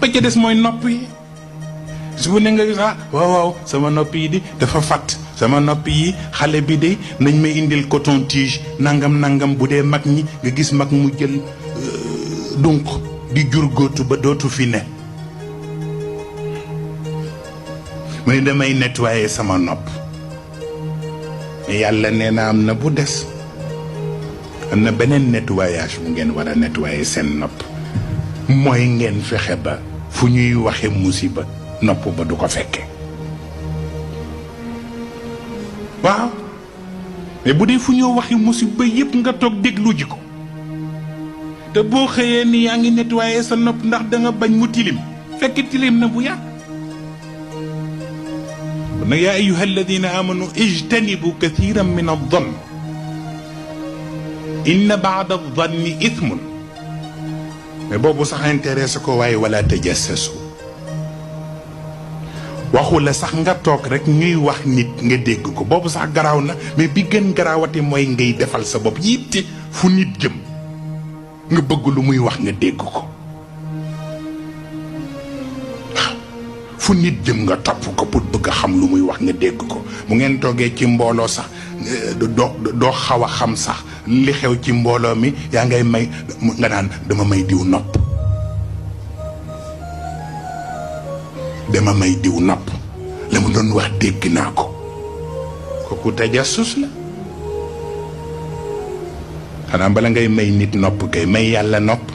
ba ca des mooy nopp yi su bu ne nga gis waaw waaw sama nopp yi di dafa fatt sama nopp yi xale bi de nañ may indil coton tige nangam bu dee mag ñi nga gis mag mu jël donc di jur góotu ba dootu fi ne mu ne damay nettoyer sama nopp mais yàlla nee na am na bu des am na beneen nettoyage bu ngeen war a nettoyer seen nopp mooy ngeen fexe ba fu ñuy waxe musiba nopp ba du ko fekke waaw mais bu dee fu ñoo waxi musiba yépp nga toog déglu ji ko te boo xëyee ni yaa ngi nettoyer sa nopp ndax da nga bañ mu tilim fekk tilim na bu yàgg nag yaa ayuha alladina amanu ijtanibu kathiran min ad-dann inna ba'da ad-danni ithmun mais boobu sax intéressé ko waaye wala tajassasu waxu la sax nga toog rek ñuy wax nit nga dégg ko boobu sax garaaw na mais bi gën garaawati mooy ngay defal sa bopp yitte fu nit jëm nga bëgg lu muy wax nga dégg ko fu nit jëm nga topp ko pour bëgg a xam lu muy wax nga dégg ko bu ngeen toogee ci mbooloo sax doo xaw a xam sax li xew ci mbooloo mi yaa ngay may nga naan dama may diw nopp dama may diw nopp la mu doon wax dégg naa ko kooku tajassus la xanaa bala ngay may nit nopp kay may yàlla nopp